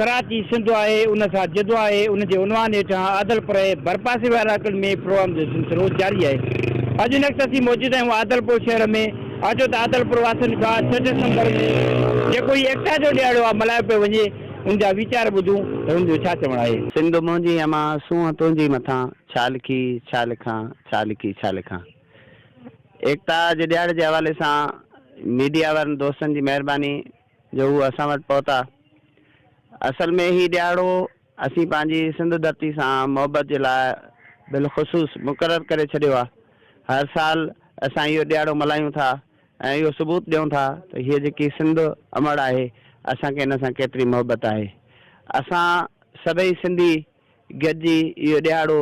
ڪراچي سنڌ آهي ان سان جدو آهي ان جي عنوان هيٺان عادلپور ۽ ڀرپاسي وارن علائقن ۾ پروگرام جو سلسلو جاري آهي. اڄ هن وقت اسين موجود آهيون عادلپور شهر ۾ اچو ته عادلپور واسين کان ڇهه ڊسمبر ۾ جيڪو هي ايڪتا جو ڏهاڙو آهي ملهايو پيو وڃي ان جا ويچار ٻڌون ته هن جو ڇا چوڻ آهي. سنڌ منهنجي امان سونهن تنهنجي مٿان ڇا لکي ڇا لکان ڇا لکي ڇا لکان ايڪتا جي ڏهاڙي جي حوالي سان ميڊيا وارن دوستن جي مهرباني جو هو اسان وٽ پهتا. اصل ۾ هي ڏهاڙو اسين پنهنجي سنڌ ڌرتي سان محبت جي لاء بالخصوص مقرر ڪري ڇڏيو آهي. هر سال اسان اهو ڏهاڙو ملهايون ٿا ۽ اهو ثبوت ڏيون ٿا ته هيء جيڪي سنڌ امڙ آهي اسان کي ان سان ڪيتري محبت آهي. اسان سڀئي سنڌي گڏجي اهو ڏهاڙو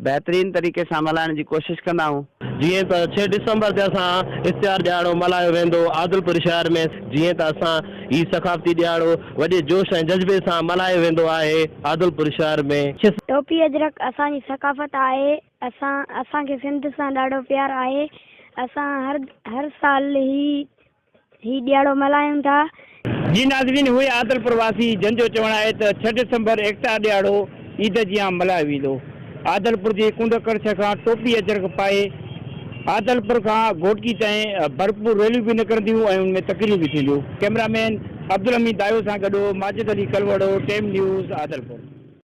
بهترين طريقي سان ملهائڻ جي ڪوشش ڪندا آهيون. جيئن ته ڇهه ڊسمبر تي اسان اشتهار ڏهاڙو ملهايو ويندو عادلپور شهر ۾ جيئن ته اسان هي ثقافتي ڏهاڙو وڏي جوش ۽ جذبي سان ملهايو ويندو آهي عادلپور شهر ۾. ٽوپي اجرڪ اسان جي ثقافت آهي اسان اسان کي سنڌ سان ڏاڍو پيار آهي اسان هر هر سال هي هي ڏيهاڙو ملهايون ٿا. جي ناظرين هئي عادلپور واسي جن جو چوڻ آهي ته ڇهه ڊسمبر ايڪتا ڏهاڙو عيد جيان ملهايو ويندو. عادلپور جي ڪنڊ ڪڙڇ کان ٽوپي اجرڪ پائي عادلپور کان گهوٽڪي تائين ڀرپور ريليون به نڪرنديون ۽ ان ۾ تقريرون به ٿينديون. ڪئميرا مين عبدالحميد دايو سان گڏ ماجد علي ڪلوڙو، ٽيم نيوز، عادلپور.